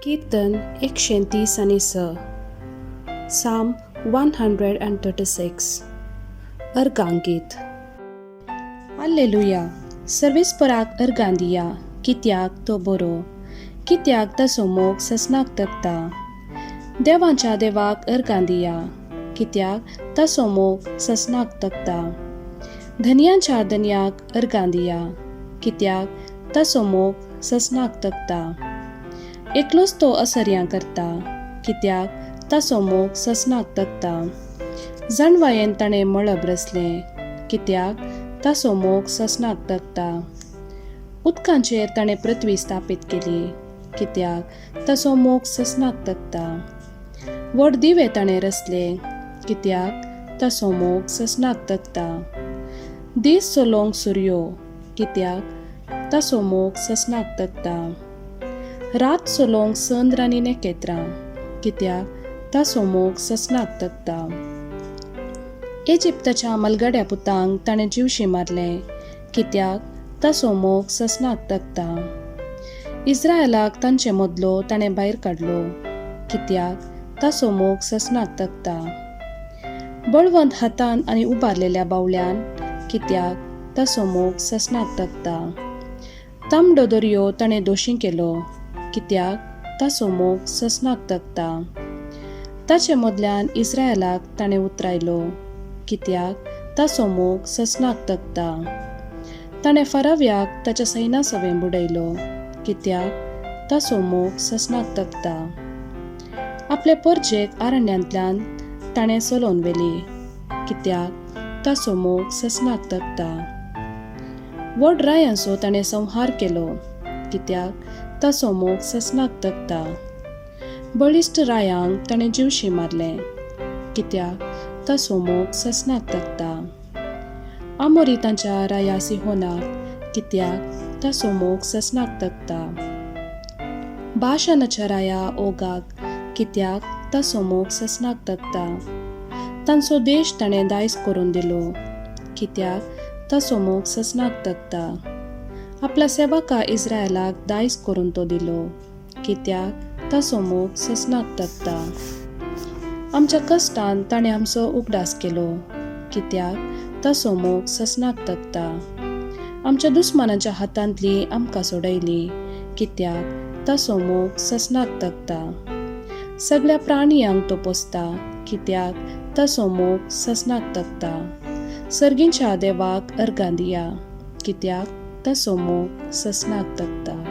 कीर्तन 136, Psalm 136. अर्गांगीत. Alleluia. सर्वेस्पराक अर्गां दिया, कित्याक तो बरो, कित्याक ताचो मोग ससनाक तगता. देवांच्या देवाक अर्गां दिया, कित्याक ताचो मोग ससनाक तगता. धनयांच्या धनयाक अर्गां दिया, कित्याक ताचो मोग ससनाक तगता. एकलोच तो असर्यां करता, कित्याक ताचो मोग ससनाक तगता. जाणवायेन ताणें मळब रचलें, कित्याक ताचो मोग ससनाक तगता. उदकांचेर ताणें पृथ्वी स्थापीत केली, कित्याक ताचो मोग ससनाक तगता. व्हड दिवे ताणें रचले, कित्याक ताचो मोग ससनाक तगता. दीस चलोवंक सुर्यो, कित्याक ताचो मोग ससनाक तगता. रात चलोवंक चंद्र आनी नखेत्रां, कित्याक ताचो मोग ससनाक तगता. इजिप्ताच्या मलगड्या पुतांक ताणें जिवशी मारलें, कित्याक ताचो मोग ससनाक तगता. इस्रायलाक तांचे मदलो ताणें भायर काडलो, कित्याक ताचो मोग ससनाक तगता. बळवंत हातान आनी उबारलेल्या बावल्यान, कित्याक ताचो मोग ससनाक तगता. तांबडो दर्यो ताणें दोशी केलो, कित्याक ताचो मोग ससनाक तगता. ताचे मदल्यान इस्रायलाक ताणें उतरायलो, कित्याक ताचो मोग ससनाक तगता. ताणें फाराव्याक ताच्या सैना सवें बुडयलो, कित्याक ताचो मोग ससनाक तगता. आपले परजेक आरण्यांतल्यान ताणें चलोवन व्हेली, कित्याक ताचो मोग ससनाक तगता. व्हड रायांचो ताणें संहार केलो, कित्याक ताचो मोग ससनाक तगता. बळिश्ट रायांक ताणें जिवशी मारलें, कित्याक ताचो मोग ससनाक तगता. आमोरी तांच्या राया सिहोनाक, कित्याक ताचो मोग ससनाक तगता. बाशानाच्या राया ओगाक, कित्याक ताचो मोग ससनाक तगता. तांचो देश ताणें दायज करून दिलो, कित्याक ताचो मोग ससनाक तगता. आपल्या सेवका इस्रायलाक दायज करून तो दिलो, कित्याक ताचो मोग ससनाक तगता. आमच्या कश्टान ताणें आमचो उगडास केलो, कित्याक ताचो मोग ससनाक तगता. आमच्या दुस्मानाच्या हातांतली आमकां सोडयली, कित्याक ताचो मोग ससनाक तगता. सगळ्या प्राणयांक तो पोसता, कित्याक ताचो मोग ससनाक तगता. सर्गींच्या देवाक अर्गां दिया, कित्याक ताचो मोग ससनाक तगता.